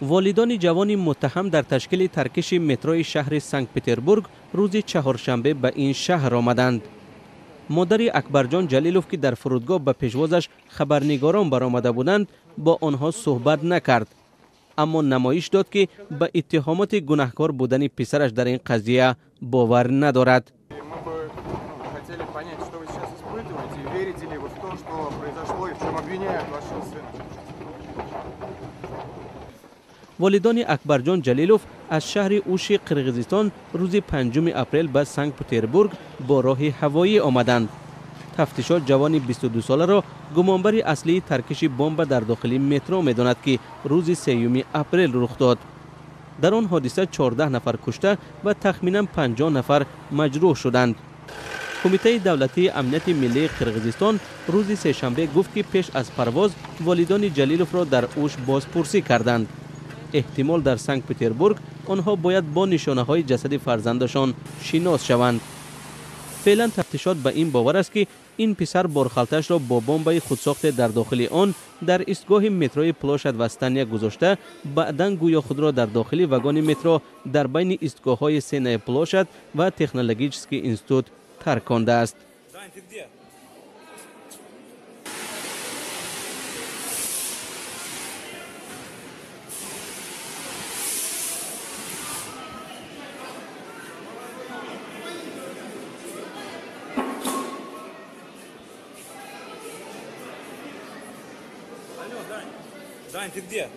Волидони ҷавони муттаҳам дар ташкили таркиши метрои шаҳри Санкт-Петербург рӯзи чаҳоршанбе ба ин шаҳр омаданд. Модари Акбарҷон Ҷалилов, ки дар фурудгоҳ ба пешвозаш хабарнигорон баромада буданд, бо онҳо суҳбат накард, аммо намоиш дод, ки ба иттиҳомоти гунаҳкор будани писараш дар ин қазия бовар надорад. Волидони Акбарҷон Ҷалилов аз шаҳри Уши Қирғизистон рӯзи 5 апрел ба Санкт-Петербург бо роҳи ҳавоӣ омаданд. Тафтишот ҷавони 22-соларо гумонбари аслии таркиши бомба дар дохили метро медонад, ки рӯзи 3 апрел рух дод. Дар он ҳодиса 14 нафар кушта ва тахминан 50 нафар маҷрӯҳ шуданд. Кумитаи давлатии амнияти миллии Қирғизистон рӯзи сешанбе гуфт, ки пеш аз парвоз волидони Ҷалиловро дар Уш бозпурсӣ карданд. Эҳтимол дар Санкт-Петербург онҳо бояд бо нишонаҳои ҷасади фарзандашон шинос шаванд. Феълан тафтишот ба ин бовар аст, ки ин писар борхалташро бо бомбаи худсохте дар дохили он дар истгоҳи метрои Площадь Восстания гузошта, баъдан гӯё худро дар дохили вагони метро дар байни истгоҳҳои Сенная площадь ва Технологический институт таркондааст. Дань, ты где?